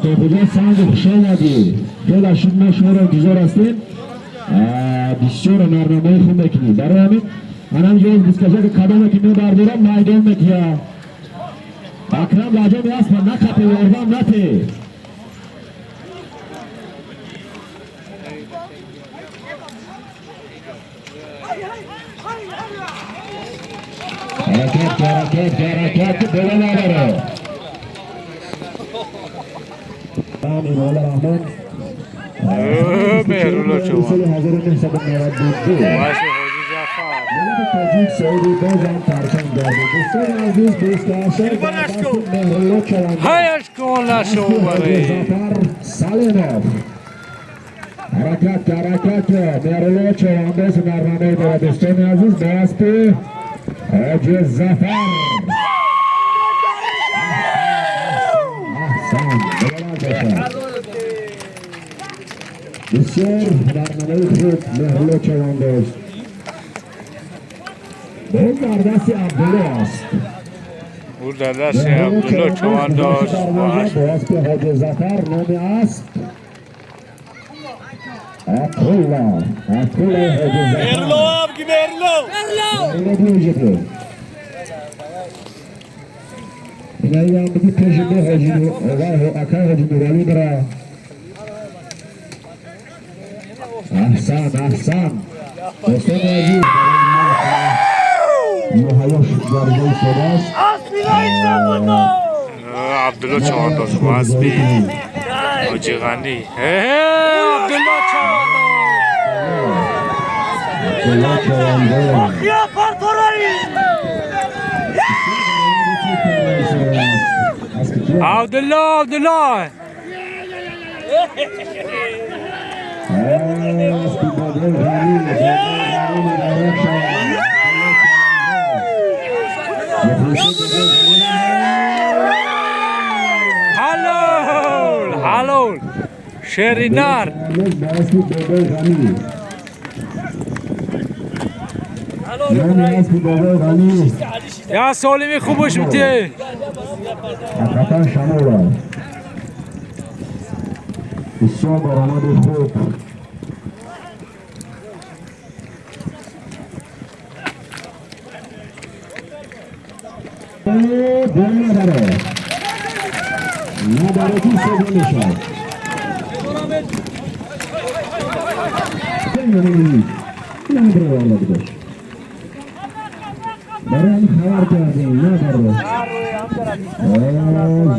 Атоқуҷа, санг, хуш омадӣ. Хеле шуд, мо шуморо интизор ҳастем. Бисёр ҳунарнамои хуб мекунӣ. Барои ҳамин анам ҷои бузкашаки кадоме ки мебардорам, майдон метиҳа. Акрам лаҷоми аспа нақапе, ёрдам нате. Ҳаракат, ҳаракат, ҳаракат, боло набаро. Эмомалӣ Раҳмон. Меҳрулло Чувон. Соли 1992 Баъзе Ҳоҷи Ҷафар. Миллати тоҷик соҳиби бозам парчам гардид. Дӯстони азиз, бузкашак дар дасти Меҳрулло Чавандоз. Ҳаяш кон нашоваре. Зафар Салимов. Ҳаракат, ҳаракат, Меҳрулло Чавандоз ҳунарнамоӣ дорад, дӯстони азиз, бо аспи Ҳоҷи Зафар. Аҳсан, муборак бошад. Бисёр ҳунарнамои хуб Меҳрулло Чавандоз. Боз дар дасти Абдулло аст. Ӯ дар дасти Абдулло Чувандоз бо асп. Бо аспи Ҳоҷи Зафар, номи асп Атулла, Атулла Ҳоҷи Зафар. Мерло абги Мерло. Мерло биёжибу. Инаям биги пеши бо Ҳоҷи вай акай Ҳоҷи Нуралӣ бира. Аҳсан, аҳсан. Дӯстони азиз, муҳайё гардида истодааст. Абдулло Чувандоз бо аспи Ҳоҷи Ғанӣ. Абдулло Чувандоз. Абдулло Чавандоз. Я партораи. Абдулло, Абдулло. Аспи Бобои Ғанӣ, Бобои Ғанӣ, муборак шавад. Мухлиси Бобои Ғанӣ. Ҳалол, ҳалол. Шери нар. Бо аспи Бобои Ғанӣ. Номи аспи Бобои Ғанӣ Я солими хубаш битӣ. Ҳақиқатан шамол аст. Бисёр баромади хуб. Боло набаро. Набаро ки соза мешавад. Набаро будаш. Барои ҳамин хабар кардем, набаро.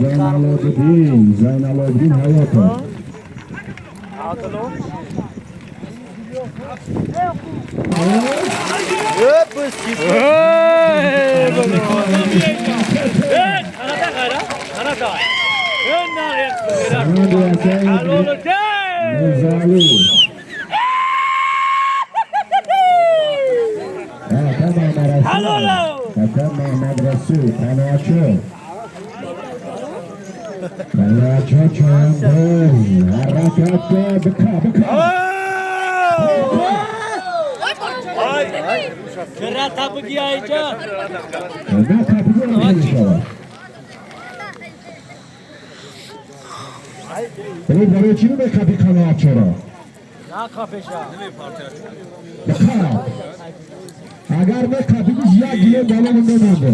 Зайналобиддин, Зайналобиддин Ҳаётов. Ey, Kanata kara. Kanata. Önnar Санади акаи Halol. Мирзоалӣ. Ака Маҳмадрасул. Ака Маҳмадрасул, қаноатчо. Қаноатчо Чавандоз. Ҳаракат бика, бика. Чера тапги айҷа. На капига мешавад. Вале барои чӣ намекапӣ қаноатчоро? На капеша. Бикап. Агар мекапидиш, як гилем боло мемонда.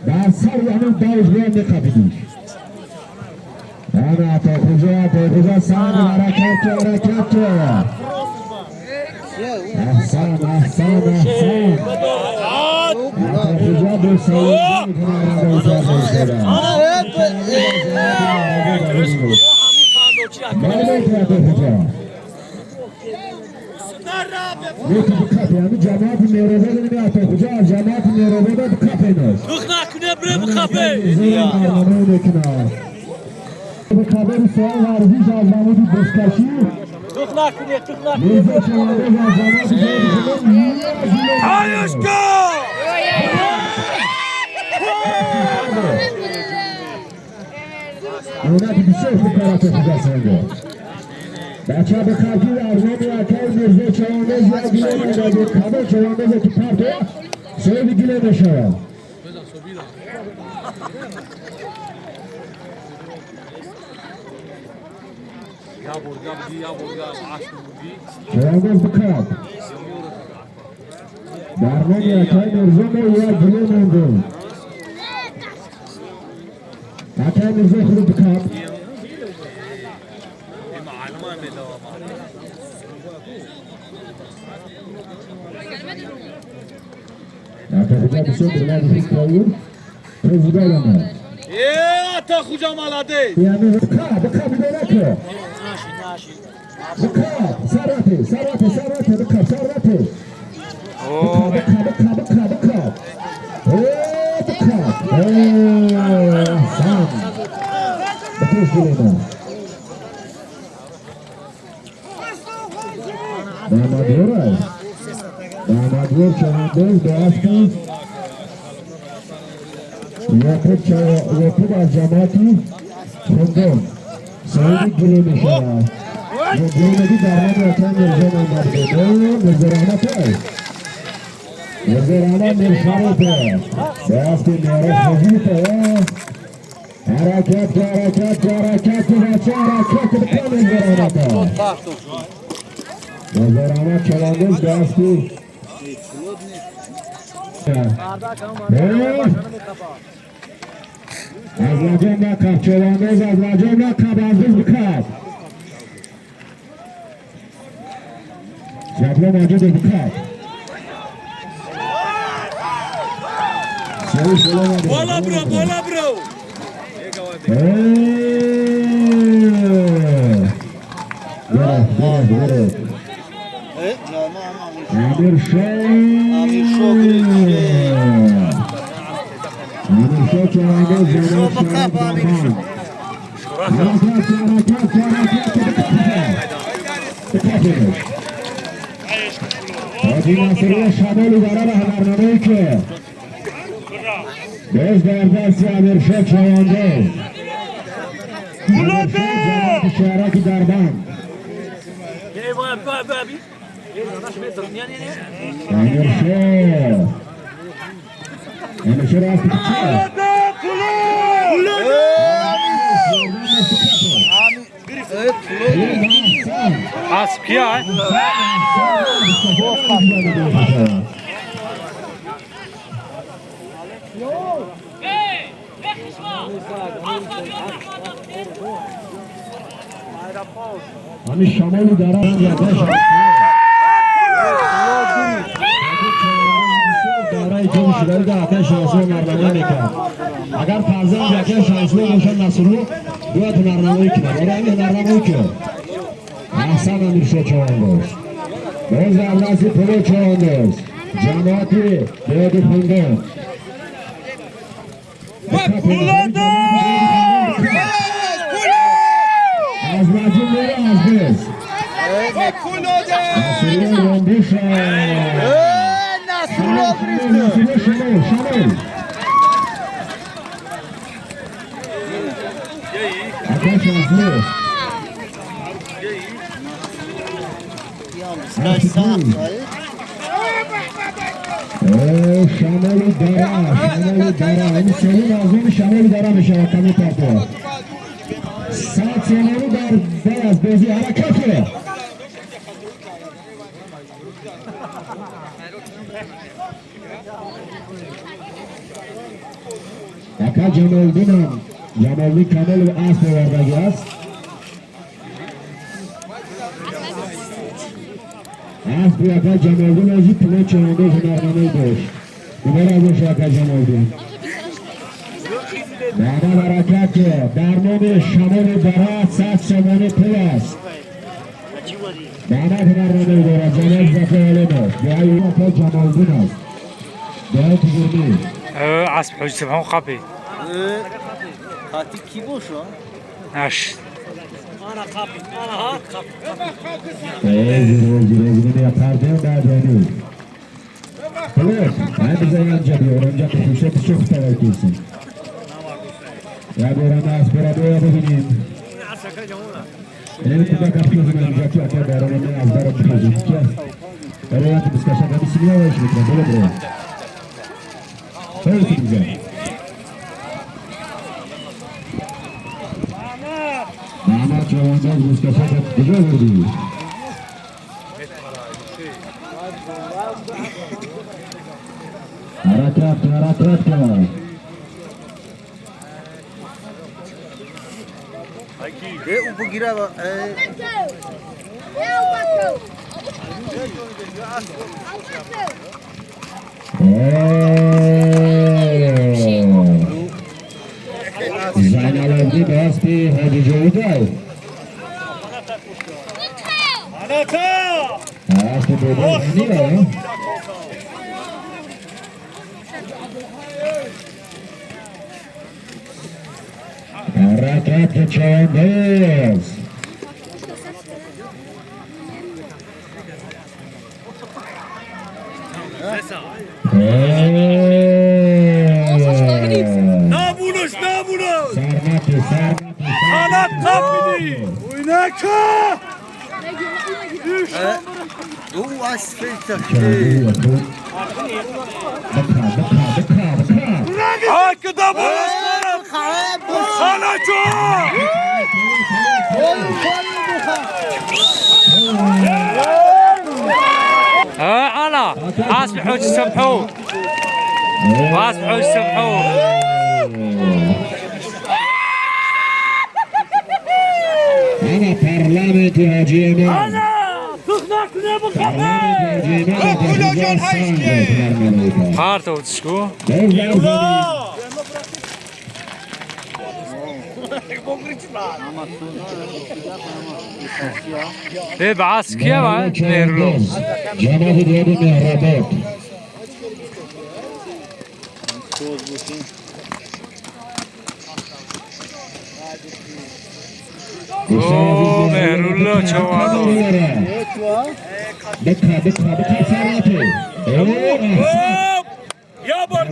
Дар сари ҳамон давш бояд мекапидиш. Ана Атохуҷа, Атохуҷа, санг, ҳаракат, ҳаракат. Аҳсан, аҳсан, аҳсан. Атохуҷа бо савоби ҳунармандои карда истодааст. Маълумоти Атохуҷа. Яки бикапе, ҳамин ҷамоати Меҳробода ними Атохуҷа аз ҷамоати Меҳробода бикапенаш. Тухна куне бре бхапе. Барномаи мекунад. Хабари соҳаи варзиш аз намуди бузкашӣ Тухна куне, тухна куне. Мирзо Чавандоз аз ҷамоати. Аюшка! Меҳнати бисёр хуб кард Атохуҷа Санго. Бача бихапӣ, аз номи акаи Мирзо Чавандоз як гилем медодӣ. Кадом чавандозе ки партоя, соҳиби гилем мешавад. Чавандоз бикап. Дар номи акай Мирзо мо як гиле мондем. Акай Мирзо худ бикап. Акай бисёр дилари хуб президент. Ата хуҷа молодец. Бикап, бикап, бидораке. Бикап, сарате, сарате, сарате, бикап, сарате. Бикап, бикап, бикап, бикап. О, бикап. О, сам. Бикап гилема. Дамадёр аст. Дамадёр чавандоз ба аспи Ёқуб аз ҷамоати Хундон соҳиби гиле мешавад. Гилемеги дар номи акай Мирзо монда будем. Мирзо Раҳматай. Мирзо Раҳмат Миршариф ба аспи Меърож Ҳоҷиев. Ҳаракат, ҳаракат, ҳаракат, бача, ҳаракат бикун Мирзо Раҳмат. Мирзо Раҳмат чавандоз ба аспи аз лаҷом накаб, чавандоз аз лаҷом накаб, аз дуз бикаб. Ҷабло Маҷидов бикаб. Бола бро, бола бро. Гирифт, гирифт, гирифт. Амиршо. Амиршо чавандоз ҷамоат Шаҳрак. Ҳаракат, ҳаракат, ҳаракат, бикаф. Ҳоҷи Насирӣ шамоли дара ҳунарнамоӣ ки боз дар дасти Амиршо чавандоз. Ҷамоати Шаҳраки Дарбанд. Амиршо. Амиршо раст чап. Асп кия? Ҳамин шамоли дара давраи ҷоми шудаи да акай Шаҳсло ҳунарнамоӣ мекард. Агар фарзанди акай Шаҳсло бошад Насрулло, бояд ҳунарнамоӣ кунад. Барои ҳамин ҳунарнамоӣ кунад. Аҳсан Амиршо чавандоз. Боз дар дасти Пуло чавандоз. Ҷамоати Деҳоти Хундон. Аз лаҷум мера аз без. Насрулло Ромбуша. Насрулло Шамол, Шамол. Акай Шаҳсло. Шамоли дара, шамоли дара. Ин севум аз он шамоли дара мешавад ками парто. 100 сомонӣ дар баъд аз бозӣ ҳаракат кунад. Ака Ҷамолдинам, Ҷамолдин Камолов асп овардагӣ аст. Аспи ака Ҷамолдин ози пуло чавандоз ҳунарнамоӣ дошт. Муборак бошад ака Ҷамолдин. Муҳаммад ҳаракат дар номи шамоли дара 100 сомонӣ пул аст. Муҳаммад ҳунарнамоӣ дорад ҷамоат Зафар Олимов. Дуои ака Ҷамолдин аст. Дуои тиҷурмӣ. Асп ҳоҷи Субҳон қапи. Хати ки боша? Аш. Ана қапи, ана ҳа қапи. Рози, рози, рози, пардем баъдани. Плюс, ай биза янҷа биёр, анҷа бихӯша бисёр хутавай курсин. Я берам аз бера боя бибинем. Ин кӯдак абхезим анҷа ки ака дарона ме аз бара бихезим. Ки аст? Барои як бискаша габи симия вайш мекунам. Боло бро. Хеле биза. Муҳаммад чавандоз, бускашак куҷо бурдӣ? Ҳаракат, ҳаракат кун. Э, у бугира э. Зайналобдин ба аспи Ҳоҷи Ҷовидов. Аспи Бобои Ғанира. Ҳаракат, чавандоз. Набунаш, набунаш. Сармати, сармати. Канат қапиди. Уйнака. Ду асфальт. Бика, бика, бика, бика. Ҳакда булаш ханачо. ها انا اسف حوج سمحو، اسف حوج سمحو. Ана парламенти Ҳоҷи Имом. Парламенти Ҳоҷи Имом дар хуҷа. Партов чку. Е бас кия ва нерло. Ҷамоати диёди Меҳробод. О, Меҳрулло чавандоз. Бика, бика, бика, сармати. Я бар.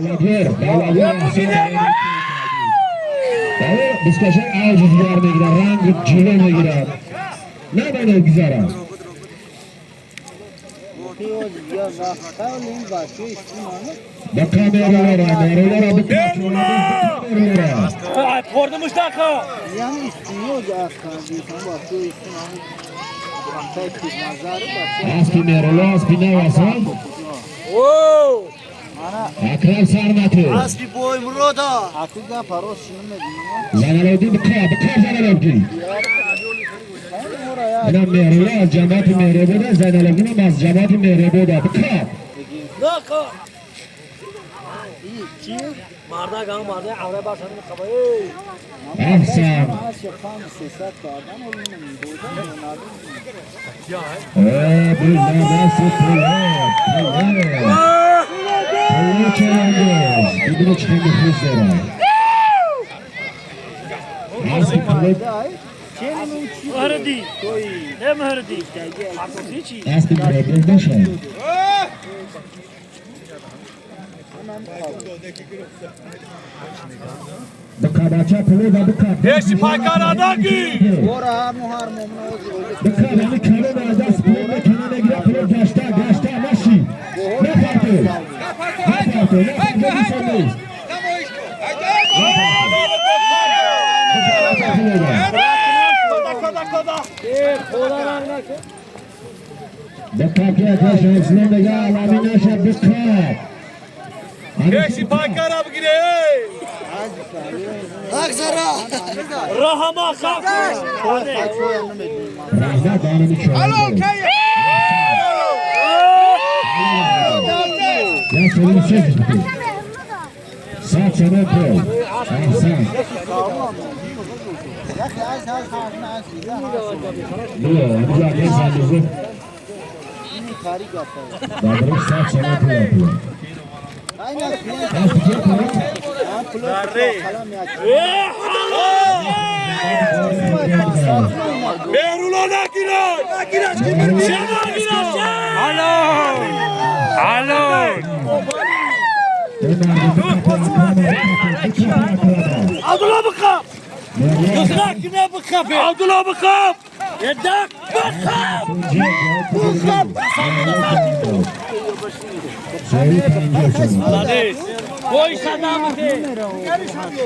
Бискашак авҷи дигар мегирад, ранг ҷило мегирад, набанад гузарад. Бика, меролора, меролора, бика, меролора. Хӯрдамуш нака. Аспи мероло, аспи нав аст. Акрам Сарматов. Аспи бой Мурода. Зайналобдин, бика, бика, Зайналобдин. Ина Меҳрулло аз ҷамоати Меҳробода, Зайналобдинам аз ҷамоати Меҳробода. Бика. Нака. Марда гам марда авра башан қабай. Аҳсан. Э, буз дар дасти Пулод, Пулод. Пулод чавандоз. Бибинед, чӣ хел мухлис дорад. Аспи Пулод. Муҳрди. Не муҳрди. Чӣ? Аспи Муробоз бошад. Бика, бача, Пулода бика. Еши пайкарадаги. Бика, ами калон аз даст Пулод мекана, мегира. Пулод гашта, гашта, наши. Напарто. Напарто, напарто, бисо нест. Бика, Пулода. Кода, кода. Бика, ки акаш Ислом мега, алами наша, бика. Еши пайкара бигире. Раҳама қап. Раҳмат барами чавандоз. Я севу сез бутӣ. 100 сомон пул. Аҳсан. Биё, ҳамҷо акай сандуқу. Бадру 100 сомон пул апула. Аспи ки пул? Меҳрулло нагирад. Нагирад. Алло! Алло! Абдулла бика. Накна бика. Абдулло бика. Едак бика. Кой садам де.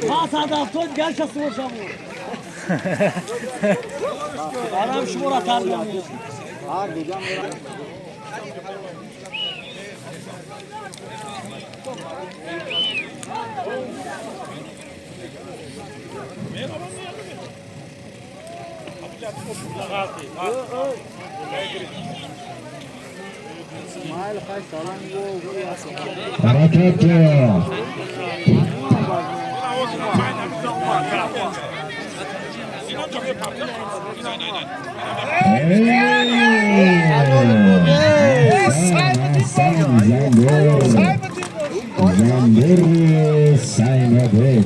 Ма садам то гаша сошаму. Адам шуморо тарбия мекунад. Ҳаракат. Занбур Саймадин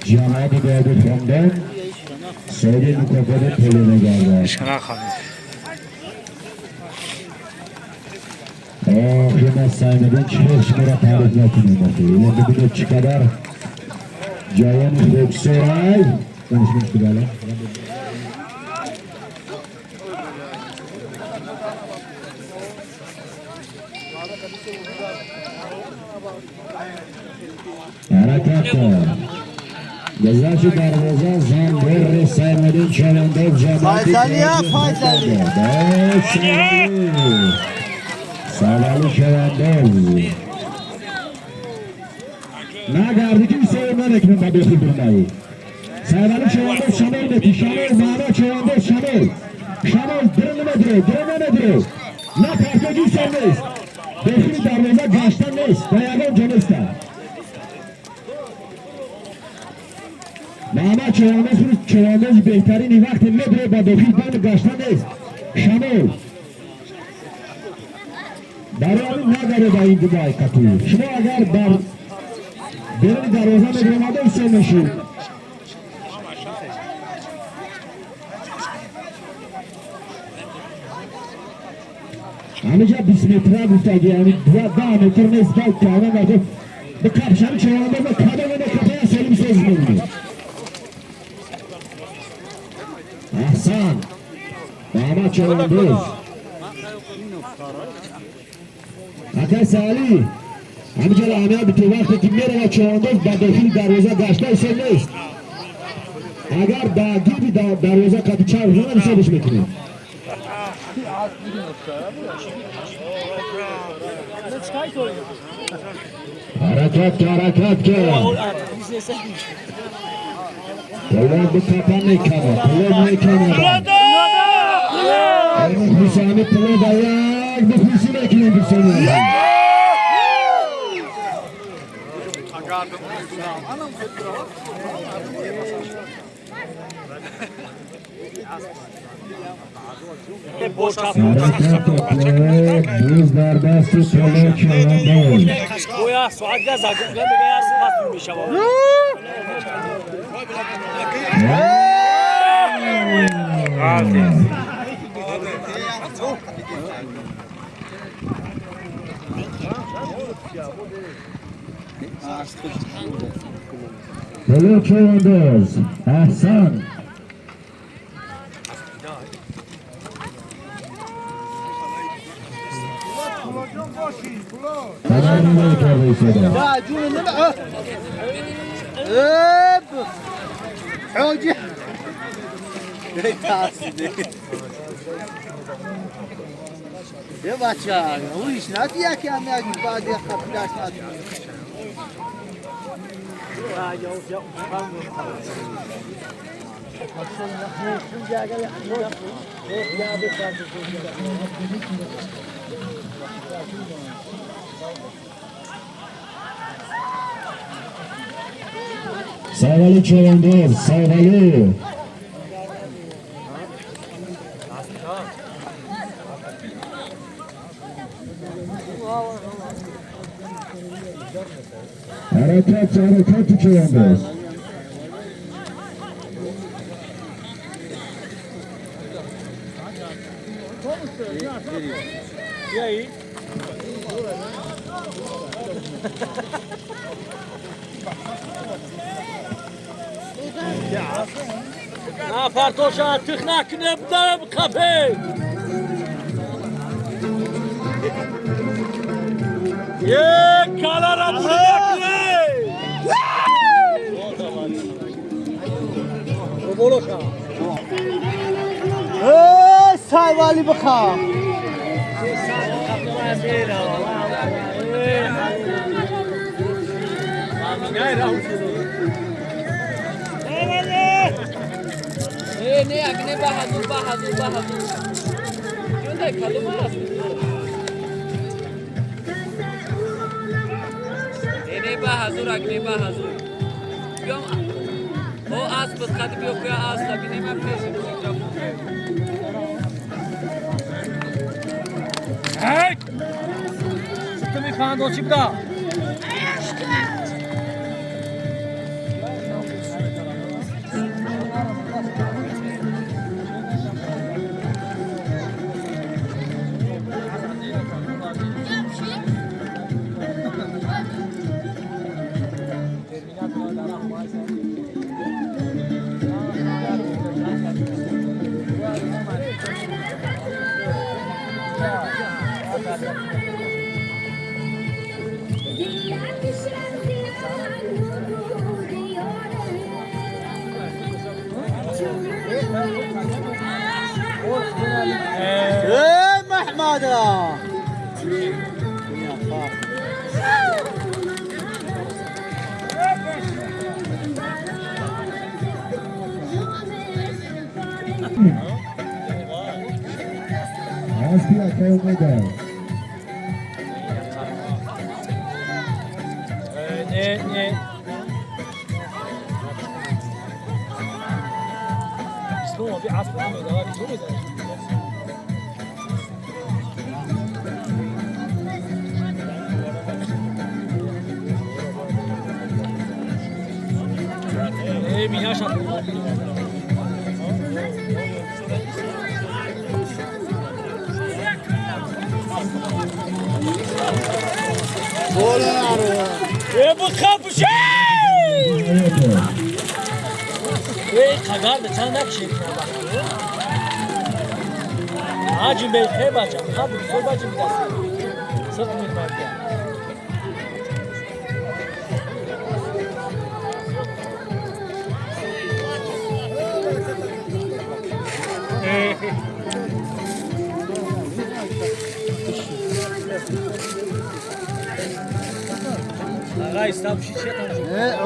ҷамоати Доди Хондан соҳиби мукофоти пулӣ мегардад. Шана. Охи, ма Саймадин чӣ шуморо таъриф накунем, охи. Ина бибинед, чӣ қадар ҷавони хубсурай. Донишманд. Ҳаракат, гузашти дарвоза, Занбур Саймадин, чавандоз ҷамоати Файзалия, Файзали. Савали чавандоз нагарди ки ҳисоб намекунем ба дохил бурдаи. Савали чавандоз, шамол мети, шамол, маъно чавандоз, шамол, шамол, диру намедире, диру намедире, на партоги ҳисоб нест, дохили дарвоза гаштан нест, ба ягон ҷо неста. Маҳмад чавандоз, чавандози беҳтарини вақте медире ба дохил банд гашта нест, шамол. Барои ҳамин нагаре ба ин дубай кату. Шумо агар бар беруни дарвоза медиромада, ҳисоб мешуд. Ҳамиҷа 20 метра гуфтаги, ҳами 10 метр нест, бал кардам ва гуфт бикапшами чавандоз кадоме мекапая, солим соз мемонед. Аҳсан, Маҳмад чавандоз. Акай Саалӣ, ҳамиҷа аҳамият биту, вақте ки меравад чавандоз ба дохили дарвоза, гашта ҳисоб нест. Агар ба гирди дарвоза қади чарх занад, ҳисобаш мекунем. Ҳаракат ка, ҳаракат ка. Пулод бикапа мекана, пулод мекана. Мухлисони пулода як мухлисӣ мекунем, дӯстони азиз. Ҳаракат, пулод боз дар дасти пулод чавандоз. Оя соат газа гуфта мега пас мешавад. Ғалти. Пулод чавандоз, аҳсан. Хабар карда истода. لا جون النبع اب حوجي یه بچه اویش ندیه که هم یک بعد یک خفیدش ندیه. Савали чавандоз, Савали. Ҳаракат, ҳаракати чавандоз. E aí? На фартоша тих накне бдарам кафе. Е калара бурдакне. болоша. Эй, сайвали бихам. Не, агне баҳазур, баҳазур, баҳазур. Чундай калима аст. Не, баҳазур, агне баҳазур. Биём, о асп қад биё куя асп, бинем ман пеши микрофон. Эй! Ту механдо чӣ буда? Эй, Маҳмада! Аспи акай Умеда. Не, не. Ислом, би асп намедава, чӣ мезанӣ? Эй, минаша. Э, бихапуши! Эй, қагарда чанд накшид? Ҳаҷм бехе бача, қадр бисёр бача бидаст. Сиқ мекард. Ағай, стабши чия там? Э, о.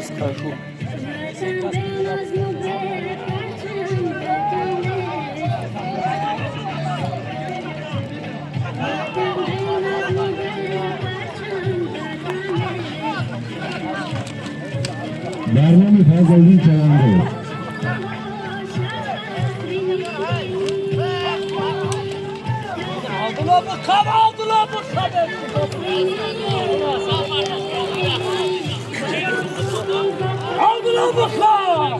Скажу. Барноми Фазлиддин Чавандоз. Абдулло бихаб, Абдулло бихаб! Абдулло бихаб!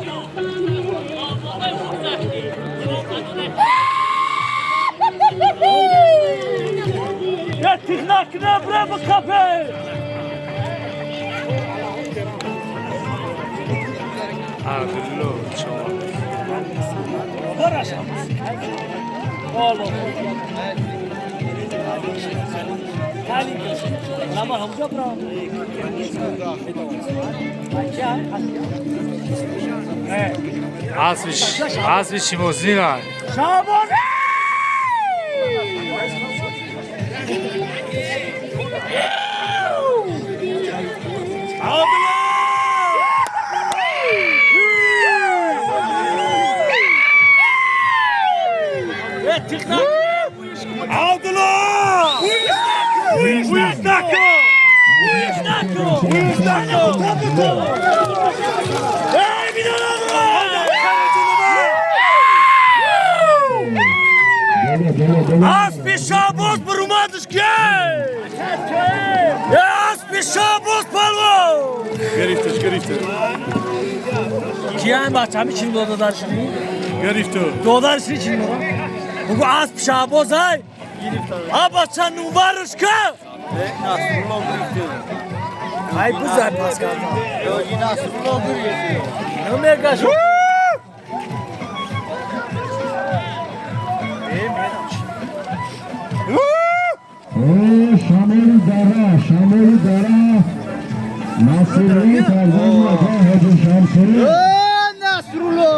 Я тихнак бре бихабе! Абдулло Чавандоз. Бараша. Оло. Лама ҳамҷо бра. Аспи шимозина. Шабон! Абдулло! Уизнако! Уизнако! Уизнако! Эй, миналарла! Боло, боло, боло. Аспи Шабоз бурумадиш. Асби Шабоз палвон! Гирифташ, гирифташ. Киян бача, ҳами чин додаршини? Гирифту. Додаршини чин дода? Бугу асп Шабоз ай! А бача нумбарш ка! Ай бузай пас карда. Намегаш. Шамоли дара, шамоли дара, Насрулло фарзанди ака Ҳоҷи Шамсурӣ. Насрулло!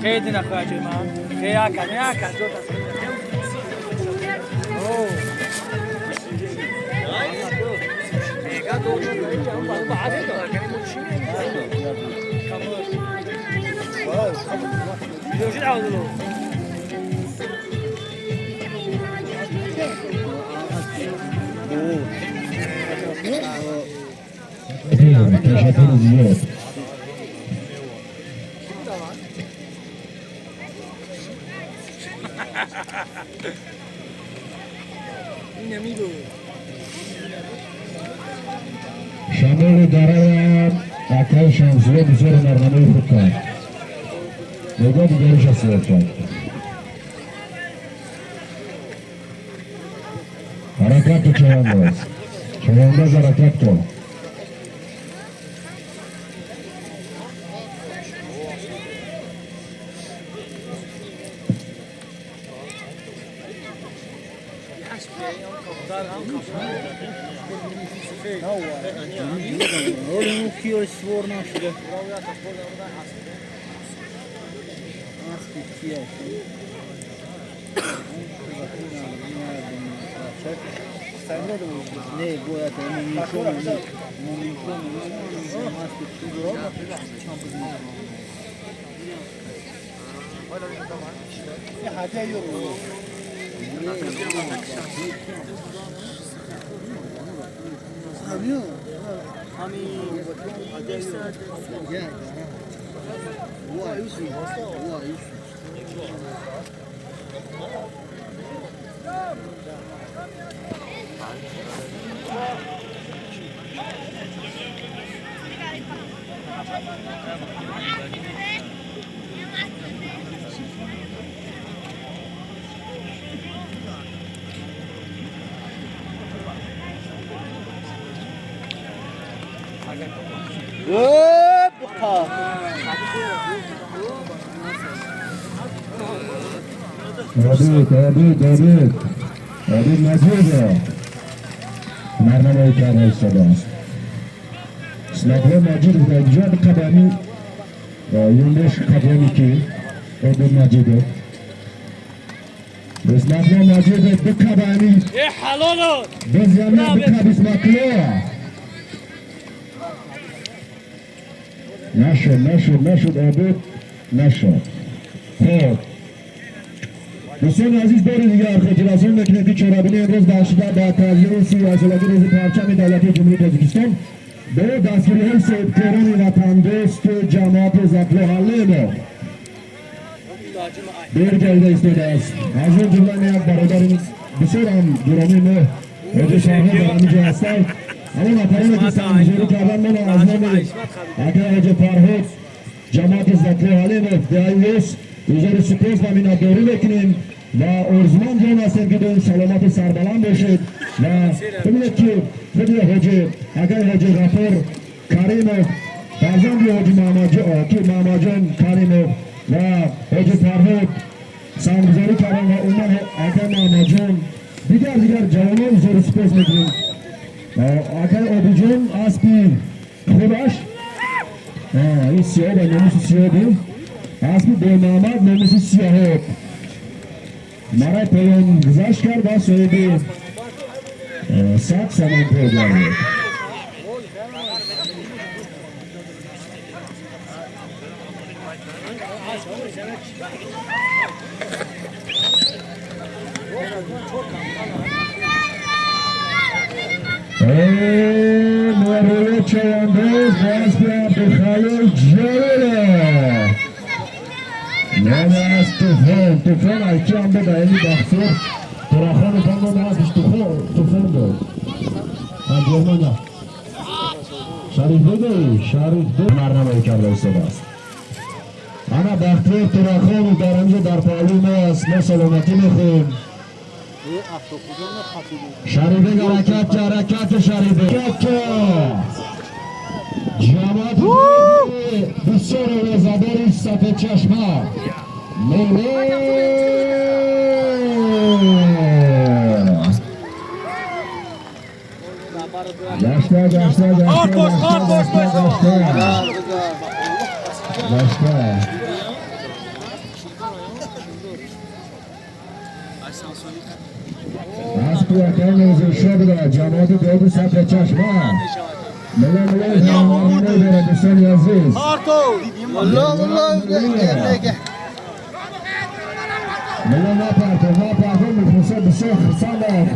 خیلی نخواهد من خیلی اکن اکن دو تا Ташаккури зиёд. Шамоли дарая акаи Шамсулло бисёр ҳунарнамои худ кард. Бегоҳ дигариша сиёд кард. Ҳаракат ку, чавандоз, чавандоз, ҳаракат кун. Обид, обид, обид, обид Маҷидов ҳунарнамоӣ карда истодааст. Исматулло Маҷидов дар инҷо қадами юнбеш, қадами ки Обид Маҷидов, Исматулло Маҷидов ду қадами безями, ду қад Исматулло. Нашуд, нашуд, нашуд, обид нашуд. Хоб, дӯстони азиз, бори дигар хотиррасон мекунем, ки чорабинии имрӯз бахшида ба таҷлили 38-солагии рӯзи парчами давлатии Ҷумҳурии Тоҷикистон бо дастгириҳои соҳибкорони ватандӯсту ҷамоати Затло Ҳалимов дер гардида истодааст. Аз он ҷумла як бародари бисёр ҳам гиромии мо, ҳоҷи Фарҳод, дар ҳамин ҷо ҳастанд. Ҳамон нафароне ки саҳмгузорӣ кардан, ман аз номи акаи ҳоҷи Фарҳод, ҷамоати Затло Ҳалимов, деҳаи изҳори сипос ва миннатдорӣ мекунем ва орзуманд он ҳастем, ки доим саломату сарбаланд бошед. Ва бибинед, ки худи ҳоҷи акаи ҳоҷи Ғафур Каримов, фарзанди ҳоҷи Маҳмадҷон Каримов ва ҳоҷи Фарҳод саҳмгузорӣ карданд ва умуман акаи Маҳмадҷон, дигар ҷавонон изҳори сипос мекунем. Акаи Обиҷон аспи худаш ин сиёба, номуси сиёби аспи Бемаҳмад, номуси сиёҳоб марай поён гузашт кард ва соҳиби 100 сомон пой гардид. Муаррили чавандоз ба аспи Абдухалил Ҷалилов. Номи асп Туфон. Туфон айки ҳам буд, аяни Бахтиёр Турахонов ҳам номи аспиш Туфон буд. Аз Германия. Шарифбеги, Шарифбек ҳунарнамоӣ карда истодааст. Ана Бахтиёр Турахонов дар ҳамҷо дар паҳлӯи мо аст. Мо саломатӣ мехоҳем. Шарифбек, ҳаракат, ҳаракат, Шарифбек. Ҷамоати бисёр овозадори Сафедчашма. Мулло Гашта, гашта, гашта, гашта, гашта, гашта. Аспи акай Нозиршо буда, ҷамоати деҳоти Сафедчашма. Мулло, мулло ҳунарнамоӣ дорад, дӯстони азиз. Мулло, мулло, неге. Мулло, напарто, напарто, мухлисо бисёр хурсанданд.